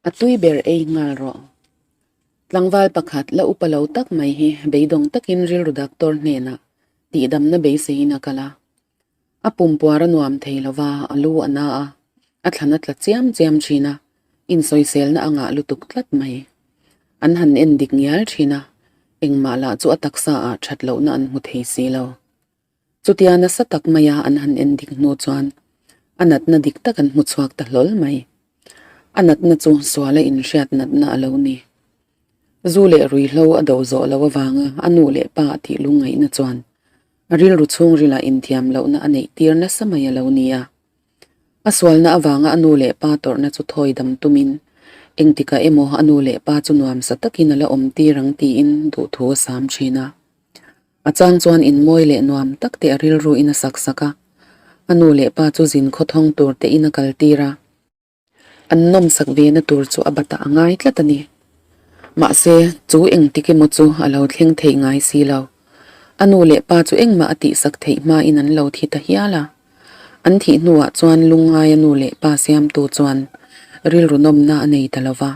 A tui ber ei nghal rawh. Tlangval pakhat la upa lo tak mai hi beidawng takin rilru doctor hnenah tihdamna beiseiin a kal a. A pumpuar a nuam thei lo va, a lu a na a, a thlan a tla chiam chiam thin a, insawiselna a ngah lutuk tlat mai. An han en dik ngial thin a, engmah lah chu a taksa ah that lohna an hmu thei si lo. Chutia nasa tak maia an han en dik hnu chuan a natna dik tak an hmu chhuak ta hlawl mai. A natna chu suala inhriat natna a lo ni. Zu leh ruihhlo a do zawh loh avanga a nu leh pa a tih lungngaihna chuan a rilru chhungrilah inthiam lohna a neih tir nasa mai a lo ni a. A sualna avanga a nu leh pa tawrhna chu thawi dam tumin engtikah emaw a nu leh pa chu nuamsa takin a la awm tir ang tiin duhthu a sam thin a. A chang chuan in mawi leh nuam tak te a rilru in a sak sak a, a nu leh pa chu zin khawthawng tur te in a kal tir a. An nawm sak ve na tur chu a batah a ngai tlat a ni. Mahse, chu engtik emaw chu a lo thleng theih ngai si lo. A nu leh pa chu engmah a tihsak theih hma in an lo thi ta hial a. An thih hnuah chuan lungngai a nu leh pa siamtu chuan rilru nawmna a nei ta lo va,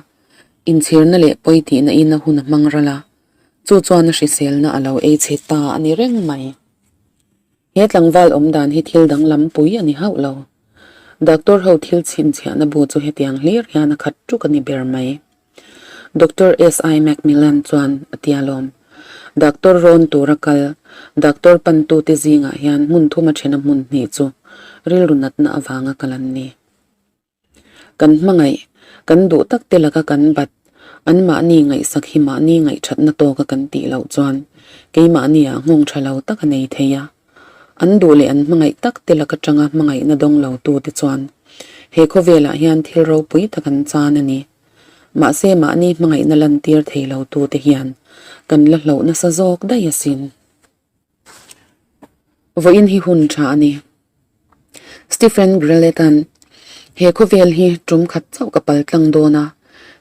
inchhirna leh pawi tihna in a hun a hmang ral a. Chu chuan a hriselna a lo ei chhe ta a ni reng mai. He tlangval awm dan hi thil danglam pui a ni hauh lo. Doctor ho thil chhinchhiahna bu chu hetiang hlir hian a khat tuk a ni ber mai. Doctor SI Macmillan chuan a tia lawm. Doctor rawn tura kal, doctor pantute zingah hian hmun thuma thena hmun hnih chu rilru natna avanga kal an ni. Kan hmangaih, kan duh tak te laka kan bat, anmahni ngaihsak hi mahni ngaihthatna tawka kan tih loh chuan keimahni ah nghawng tha lo tak a nei thei a. An duh leh an hmangaih tak te laka tanga hmangaihna dawng lo tu te chuan he khawvelah hian thil ropui tak an chan a ni. Mahse mahni hmangaihna lantir thei lo tu te hian kan la hloh nasa zawk daih asin. Vawiin hi hun tha a ni. Stephen Grellet-a'n he khawvel hi tum khat chauh ka pal tlang dawn a,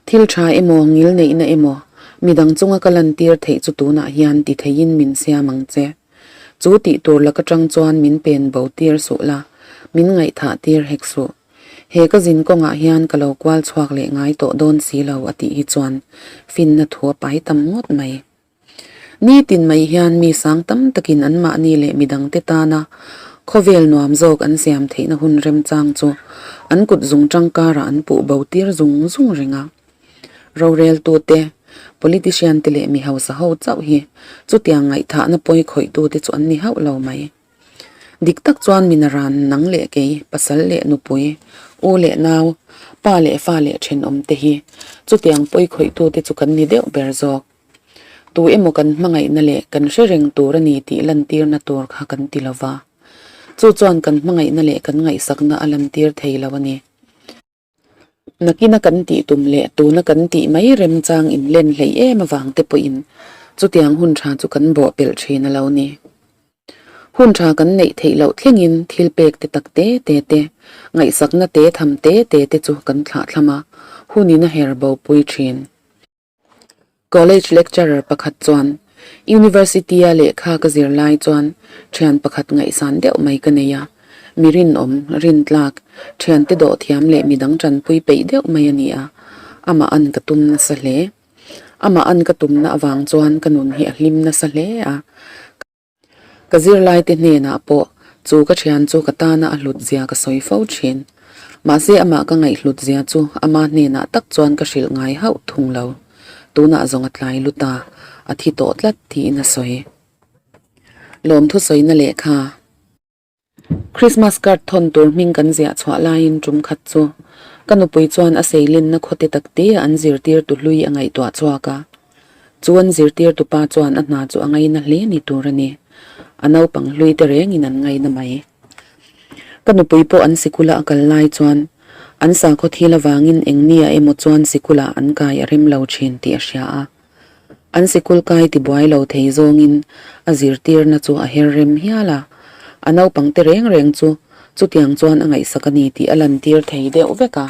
thil tha emaw ngil neihna emaw midang chunga ka lantir theih chu tunah hian ti theiin min siam ang che. Chu tih tur lak atang chuan min pen bo tir suh la, min ngaihthah tir hek suh. He ka zin kawngah hian ka lo kual chhuak leh ngai tawh dawn si lo a tih hi chuan finna thu a pai tam ngawt mai. Nitin mai hian mi sang tam takin anmahni leh midangte tana khawvel nuam zawk an siam theihna hun remchang chu an kut zung tangkarah an puh bo tir zung zung reng a. Roreltute, politician te leh mi hausa ho chauh hi chutiang ngaihthahna pawi khawihtute chu an ni hauh lo mai. Dik tak chuan minaran nang leh kei, pasal leh nupui, u leh nau, pa leh fa leh thenawmte hi chutiang pawi khawihtute chu kan ni deuh ber zawk. Tu emaw kan hmangaihna leh kan hre reng tur a ni tih lantirna tur kha kan ti lo va. Chu chuan kan hmangaihna leh kan ngaihsakna a lantir thei lo a ni. Nakina kan tih tum leh tuna kan tih mai remchang inlen hleih em avang te pawhin chutiang hun tha chu kan bawhpelh thin a lo ni. Hun tha kan neih theih loh thlengin thil pek te tak te te te, ngaihsakna te tham te te te chu kan thlahthlam a, hunin a her bopui thin. College lecturer pakhat chuan University-a lehkha ka zir lai chuan thian pakhat ngaihsan deuh mai ka nei a, mi rinawm, rintlak, thiante dawh thiam leh midang tanpui peih deuh mai a ni a, amah an ka tum nasa hle. Amah an ka tumna avang chuan ka nun hi a hlim nasa hle a. Ka zirlaite hnenah pawh chu ka thian chu ka tana a hlut zia ka sawi fo thin. Mahse amah ka ngaihhlut zia chu ama hnenah tak chuan ka hrilh ngai hauh thung lo. Tunah zawng a tlai lut a, a thi tawh tlat tiin a sawi. Lawmthu sawina lehkha. Christmas card thawn tur hming kan ziah chhuah laiin tum khat chu ka nupui chuan a seilinna khawte tak te an zirtirtu hlui a ngaihtuah chhuak a. Chu an zirtirtu pa chuan a hna chu a ngaina hle ni tur a ni. A naupang hlui te rengin an ngaina mai. Ka nupui pawh an sikula a kal lai chuan an sakhaw thil avangin eng nia emaw chuan sikulah an kai a rem lo thin tih a hria a. An sikul kai tibuai lo thei zawngin a zirtirna chu a her rem hial a, a naupangte reng reng chu chutiang chuan a ngaihsak a ni tih a lantir thei deuh vek a.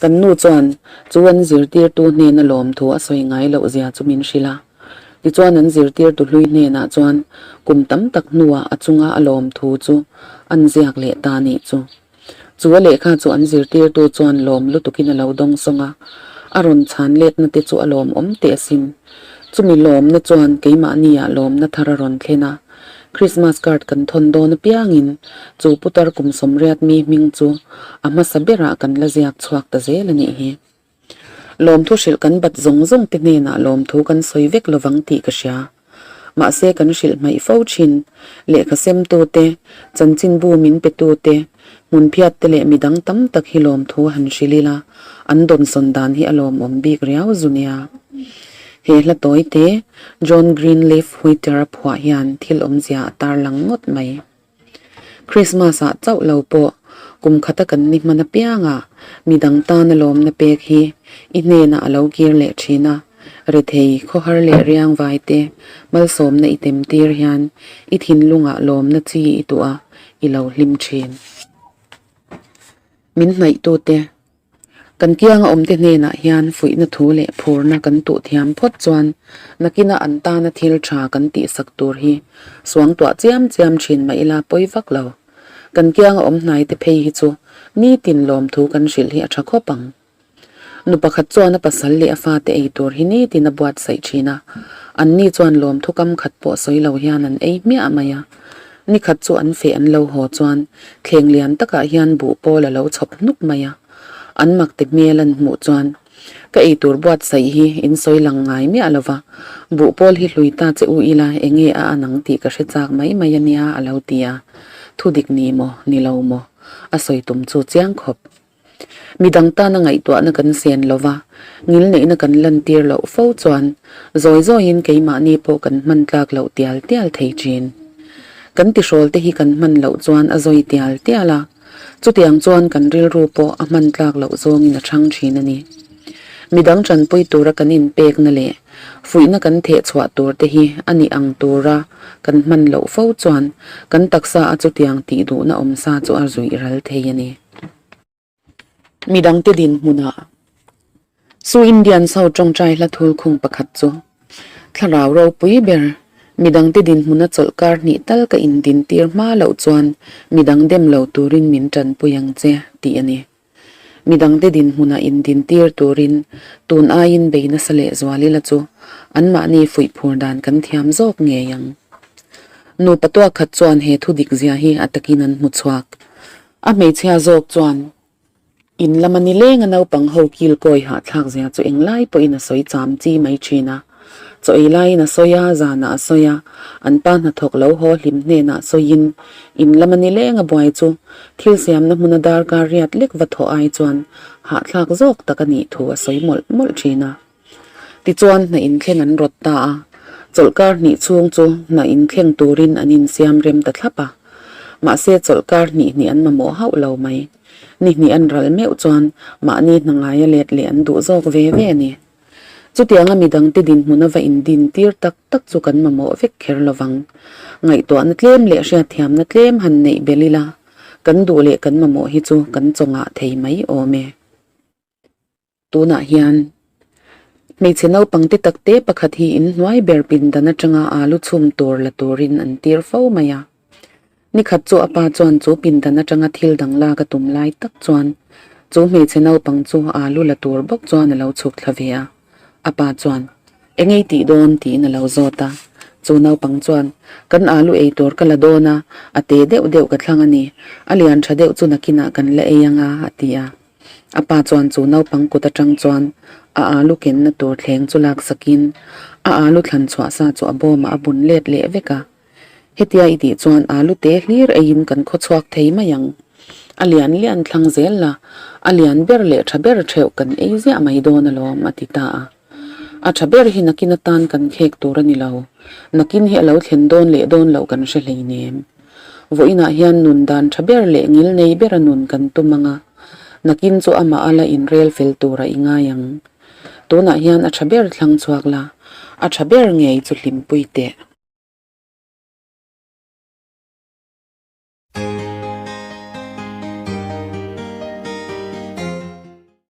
Kan nu chuan chu an zirtirtu hnena lawmthu a sawi ngai loh zia chu min hrilh a. Tichuan an zirtirtu hlui hnenah chuan kum tam tak hnuah a chunga a lawmthu chu an ziak leh ta nih chu. Chu a lehkha chu an zirtirtu chuan lawm lutukin a lo dawng sawng a, a rawn chhan letna te chu a lawmawm teh asin. Chumi lawmna chuan keimahniah lawmna thar a rawn thlen a, Christmas card kan thawn dawn apiangin chu putar kum 80 mi hming chu a hmasa berah kan la ziak chhuak ta zel a nih hi. Lawmthu hrilh kan bat zawng zawng te hnenah lawmthu kan sawi vek lovang tih ka hria. Mahse kan hrilh hmaih fo thin. Lehkha semtu te, chanchinbu min petu te, hmunphiat te leh midang tam tak hi lawmthu han hrilh ila, an dawnsawn dan hi a lawmawm bik riau zu nia. He hla tawi te, John Greenleaf Whittier-a phuah hian thil awmzia a tarlang ngawt mai. Christmas ah chauh lo pawh kum khata kan ni hman apiangah midang tana lawmna pek hi i hnenah a lo kir leh thin a, rethei khawhar leh riangvai te malsawmna i tem tir hian i thinlungah lawmna chi i tuah a, i lo hlim thin. Min hnaihtute. Kan kianga awmte hnenah hian fuihna thu leh phurna kan tuh thiam phawt chuan nakina an tana thil tha kan tihsak tur hi suangtuah chiam chiam thin mah ila pawi vak lo. Kan kianga awm hnaite phei hi chu nitin lawmthu kan hrilh hi a tha khawp ang. Nu pakhat chuan a pasal leh a fate ei tur hi nitin a buatsaih thin a, anni chuan lawmthu kam khat pawh sawi lo hian an ei hmiah mai a. Ni khat chu an feh an lo haw chuan thleng lian takah hian buh pawl a lo chhawp hnuk mai a. An makte hmel an hmuh chuan, Ka eitur buatsaih hi in sawi lang ngai miah lo va, buh pawl hi hlui ta che u ila enge a an ang tih ka hre chak mai mai a nia a lo ti a. Thu dik ni maw, ni lo maw? A sawi tum chu chiang khawp. Midang tana ngaihtuahna kan sen lo va, ngilneihna kan lantir loh fo chuan zawi zawiin keimahni pawh kan hman tlak loh tial tial thei thin. Kan tihrawl te hi kan hman loh chuan a zawi tial tial a, chutiang chuan kan rilru pawh a hman tlak loh zawngin a chhang thin a ni. Midang tanpui tura kan inpekna leh fuihna kan theh chhuah tur te hi a nih ang tura kan hman loh fo chuan kan taksa a chutiang tih duhna awmsa chu a zuih ral thei a ni. Midangte dinhmunah Su Indians ho tawngtai hla thul khung pakhat chu thlarau ropui ber midangte dinhmuna chawlhkar hnih tal ka indintir hma loh chuan midang dem lo turin min tanpui ang che tih a ni. Midangte dinhmunah indintir turin tun aiin bei nasa leh zual ila chu anmahni fuihphur dan kan thiam zawk ngei ang. Nupa tuak khat chuan he thu dik zia hi a takin an hmu chhuak. A hmeichhia zawk chuan in lama nileng a naupang ho kil kawi hahthlak zia chu englai pawhin a sawi cham chi mai thin a. Chaw ei laiin a sawi a, zanah a sawi a, an pa hnathawk lo haw hlim hnenah sawiin in lama nileng a buai chu thil siamna hmuna darkar riat lek va thawh ai chuan hahthlak zawk tak a nih thu a sawi mawlh mawlh thin a. Tichuan hna inthleng an rawt ta a, chawlhkar hnih chhung chu hna inthleng turin an insiam rem ta thlap a. Mahse chawlhkar hnih hnih an mamawh hauh lo mai. Ni hnih an ral meuh chuan mahni hna ngaia let leh an duh zawk ve ve a ni. Chutianga midangte dinhmun a va indin tir tak tak chu kan mamawh vek kher lo vang. Ngaihtuahna tlem leh hriatthiamna tlem han neih belh ila, kan duh leh kan mamawh hi chu kan chawngah thei mai awm e. Tunah hian hmeichhe naupang te tak te pakhat hi in hnuai ber pindan atanga alu chhum tur la turin an tir fo mai a. Nikhat chu a pa chuan chu pindan atanga thil dang lak a tum lai tak chuan chu hmeichhe naupang chu alu la tur bawk chuan a lo chhuk thla ve a. A pa chuan, Engei tih dawn? tiin a lo zawt a. Chu naupang chuan, Kan alu ei tur ka la dawn a, a te deuh deuh ka thlang a ni. A lian tha deuh chu nakinah kan la ei anga, a ti a. A pa chuan chu naupang kut atang chuan a alu kenna tur thleng chu lak sakin a alu thlan chhuah sa chu a bawmah a bun let leh vek a. Hetia i tih chuan alu te hlir eiin kan khaw chhuak thei mai ang. A lian lian thlang zel la, a lian ber leh tha ber theuh kan ei ziah mai dawn alawm a ti ta a. A tha ber hi nakin atan kan khek tur a ni lo. Nakin hi a lo thlen dawn leh dawn loh kan hre hleinem. Vawiinah hian nun dan tha ber leh ngil nei bera nun kan tum ang a, nakin chu amah a la inrel fel tura i ngai ang. Tunah hian a tha ber thlang chhuak la, a tha ber ngei chu hlimpui teh.